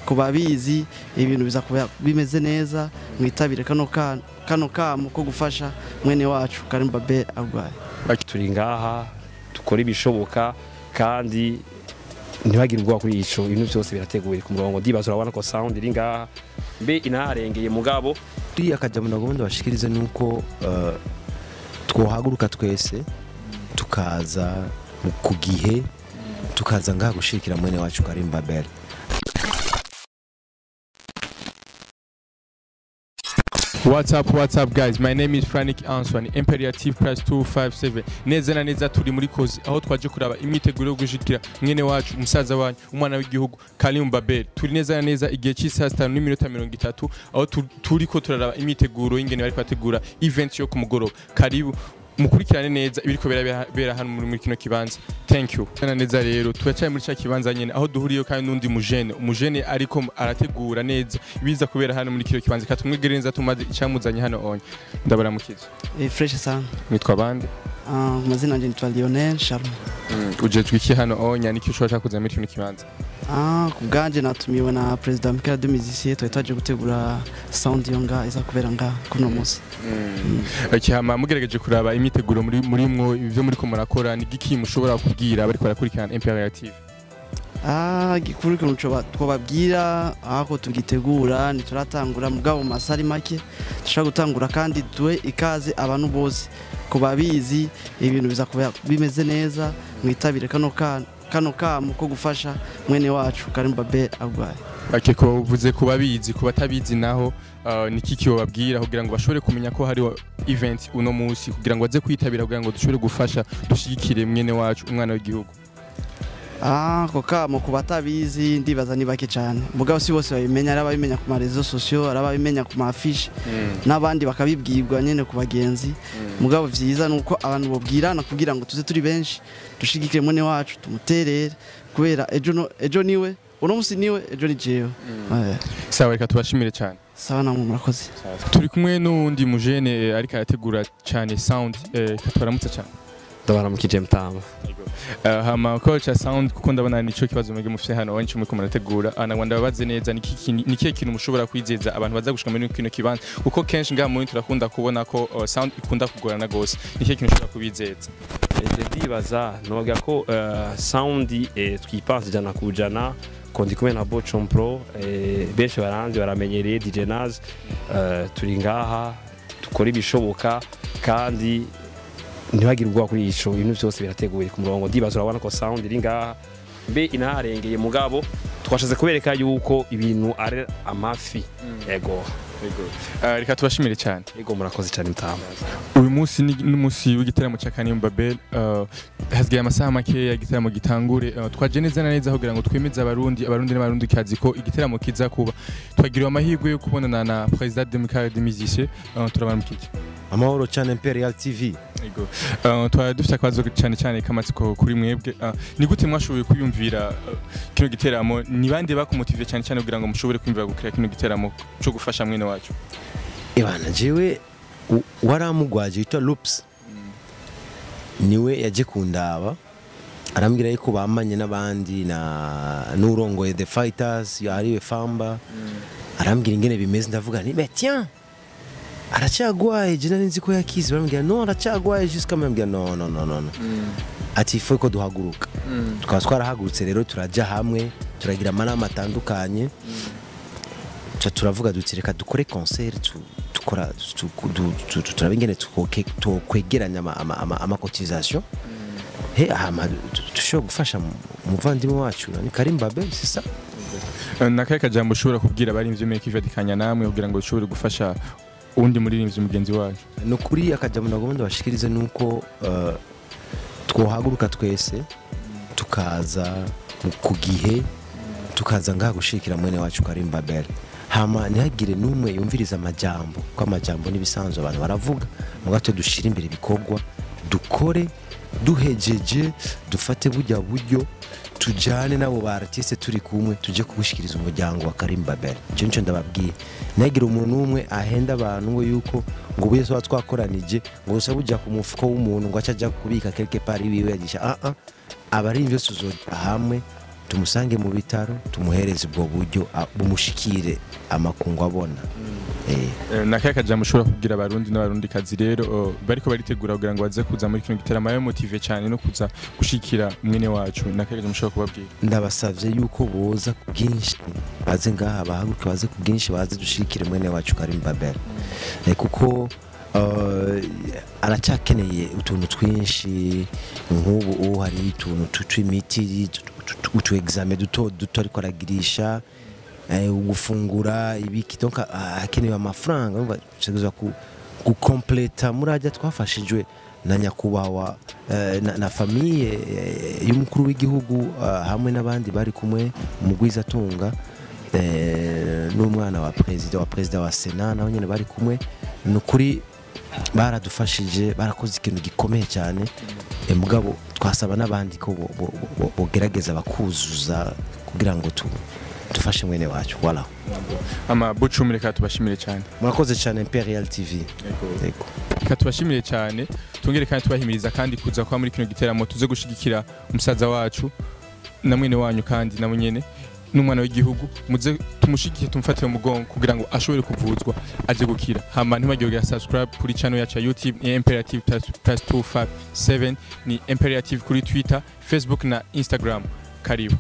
Ku babizi ibintu biza kuba bimeze neza, mwitabire kano kamo ko gufasha mwene wacu Karim Babel agwaye. Turi ngaha dukora ibishoboka kandi ntibagire ubwoba kuri ico, ibintu byose birateguye ku murongo. Ndibaza urabona ko sound iri ngaha mbe inaharengeye mugabo. Turi akajambo nagomba ndabashikirize nuko twohaguruka twese tukaza ku gihe, tukaza ngaha gushikira mwene wacu Karim Babel. What's up, what's up guys, my name is Frank Antoine, Imperial Plus 257. Neza na neza turi muri Kozi aho twaje kuraba imyiteguro yo gushikira mwene wacu, umusaza wanyu, umwana w'igihugu Karim Babel. Turi neza na neza igihe cy'isaha 5:30 aho turiko turaraba imyiteguro y'ingene bari kwategura event yo kumugoroba. Karibu mukurikirane neza ibiriko birabera hano muri kino kibanza. Thank you. Na neza rero turacaye muri cya kibanza nyene aho duhuriye kandi n'undi mujene ariko arategura neza ibiza kubera hano muri kino kibanza. Katumwegere neza tumaze icamuzanye hano onye. Ndabaramukiza. Fresh sana. Mwitwa bande? Mazina yanje nitwa Lionel Charme. Ujejwe iki hano onya, niki ushobora kuza muri kino kibanza? Kubganje natumiwe na President Michael de Musicien, twari gutegura sound yonga iza kubera nga kuno munsi. Hama mugerageje kuraba imyiteguro muri mwo ivyo muri ko murakora, ni giki mushobora kubwira bariko barakurikirana Imperial TV? Gikuru kintu twababwira aho tugitegura ntituratangura mugabo masari make dushobora gutangura kandi duhe ikaze abantu bose ku babizi ibintu biza kuba bimeze neza, mwitabire kano kamo ko gufasha mwene wacu Karim Babel agwaye. Okay, ko uvuze ku babizi, ku batabizi naho ni kiki wababwira kugira ngo bashobore kumenya ko hari event uno munsi, kugira ngo baze kwitabira, kugira ngo dushobore gufasha dushigikire mwene wacu umwana w'igihugu? Ko kamo ku batabizi ndibaza ni bake cyane, mugabo si bose babimenya, ari ababimenya ku ma réseaux sociaux, ari ababimenya ku ma affiche n'abandi bakabibwirwa nyene ku bagenzi. Mugabo vyiza nuko abantu bobwirana kugira ngo tuze turi benshi dushigikire mwene wacu tumuterere, kubera ejo niwe, uno musi niwe, ejo ni jewe. Sawa, reka tubashimire cyane. Sawa namwe murakoze. Turi kumwe n'undi mujene ariko arategura cyane sound, katubaramutse cyane. Ndabaramukije mtama. Hama culture sound, kuko ndabona nico kibazo mwege mufite hano wancu muri ko murategura, anagwanda babaze neza ni kihe kintu mushobora kwizeza abantu baza gushika muri kino kibanza, kuko kenshi ngaha muri turakunda kubona ko sound ikunda kugorana gose. Ni kihe kintu ushobora kubizeza? Ndibaza noga ko sound twipanze jana kujana ko ndi kumwe na Bochon Pro, benshi baranzi baramenyereye DJ Naz. Turi ngaha dukora ibishoboka kandi ntibagire ubwoba kuri ico, ibintu byose birateguye ku murongo. Ndibaza urabona ko sound iri ngaha mbe inaharengeye mugabo twashatse kubereka yuko ibintu ari amafi. Ego. Reka tubashimire cyane. Ego, murakoze cyane mtama. Uyu munsi ni n'umunsi w'igitaramo cya Karim Babel, hasigaye amasaha makeya igitaramo gitangure. Twaje neza na neza kugira ngo twemeze abarundi n'abarundi kazi ko igitaramo kiza kuba. Twagiriwe amahirwe yo kubonana na President Michael de Musicien, turabaramukije. Amahoro cyane Imperial TV. Ego. Twari dufite akabazo cyane cyane kamatsiko kuri mwebwe. Ni gute mwashoboye kwiyumvira kino giteramo? Ni bande bakumotive cyane cyane kugira ngo mushobore kwiyumvira gukira kino giteramo cyo gufasha mwene wacu? Ibana jewe waramugwaje yitwa Loops. Niwe yaje kundaba arambwira yuko bamanye n'abandi na nurongoye The Fighters yariwe Famba. Arambwira ingene bimeze, ndavuga nti mais tiens, aracagwaye, je nari nzi ko yakize. Barambwira no, aracagwaye jusqu'à mbwira no no no no. Ati faut ko duhaguruka. Tukaba twarahagurutse rero turaja hamwe, turagira amanama atandukanye. Turavuga duti reka dukore concert, tukora turaba ingene twokwegeranya ama cotisation. Hama dushobora gufasha umuvandimwe wacu ni Karim Babel, c'est ça. Nakaye kajambo ushobora kubwira abari imvyo meke ivatikanya namwe kugira ngo ushobore gufasha undi muririmbyi mugenzi wacu? No kuri akajambo nagomba ndabashikirize nuko twohaguruka twese tukaza ku gihe, tukaza ngaha gushikira mwene wacu Karim Babel. Hama ntihagire n'umwe yumviriza amajambo, ko amajambo nibisanzwe abantu baravuga, mugato dushira imbere ibikorwa, dukore duhejeje, dufate bujya buryo tujane nabo ba artiste turi kumwe, tuje kubushikiriza umuryango wa Karim Babel. Ico nico ndababwiye, ntihagire umuntu umwe ahenda abantu ngo yuko ngo buye so twakoranije ngo gusa buja ku mufuko w'umuntu ngo aca aja kubika quelque part iwiwe yagisha. Abarimvyo tuzoja hamwe Tumusange mu bitaro, tumuhereze ubwo buryo, bumushikire amakungu abona. Nakahe kajambo ushobora kubwira Abarundi n'Abarundikazi rero bariko baritegura kugira ngo baze kuza muri kino giteramo, abe motivé cyane no kuza gushikira mwene wacu? Nakahe kajambo ushobora kubabwira? Ndabasavye yuko boza ku bwinshi, baze ngaha, bahaguruke baze ku bwinshi, baze dushikire mwene wacu Karim Babel, kuko aracyakeneye utuntu twinshi. Nk'ubu ubu hari utuntu tw'imiti, utu examen duto duto ariko aragirisha, gufungura, ibiki. Donc hakenewe amafaranga. Urumva, tutegerezwa gukompleta muri ajya twafashijwe na nyakubahwa, na famille y'umukuru w'igihugu, hamwe n'abandi bari kumwe mu Gwizatunga, n'umwana wa perezida wa sena, nawe nyine bari kumwe. Ni ukuri baradufashije, barakoze ikintu gikomeye cyane. Mugabo twasaba n'abandi ko bogerageza bakuzuza kugira ngo dufashe mwene wacu. Voilà. Ama Bucumi, reka tubashimire cyane. Murakoze cyane, Imperial TV. Yego. Reka tubashimire cyane, tongere kandi tubahimiriza kandi kuza kwa muri kino giteramo, tuze gushigikira umusaza wacu na mwene wanyu, kandi na nyene n'umwana w'igihugu. Muze tumushigikire, tumufate mu mugongo kugira ngo ashobore kuvuzwa aje gukira. Hama ntimwibagire kugira subscribe kuri channel yacu ya YouTube, ni Imperative plus 257, ni Imperative kuri Twitter, Facebook na Instagram. Karibu.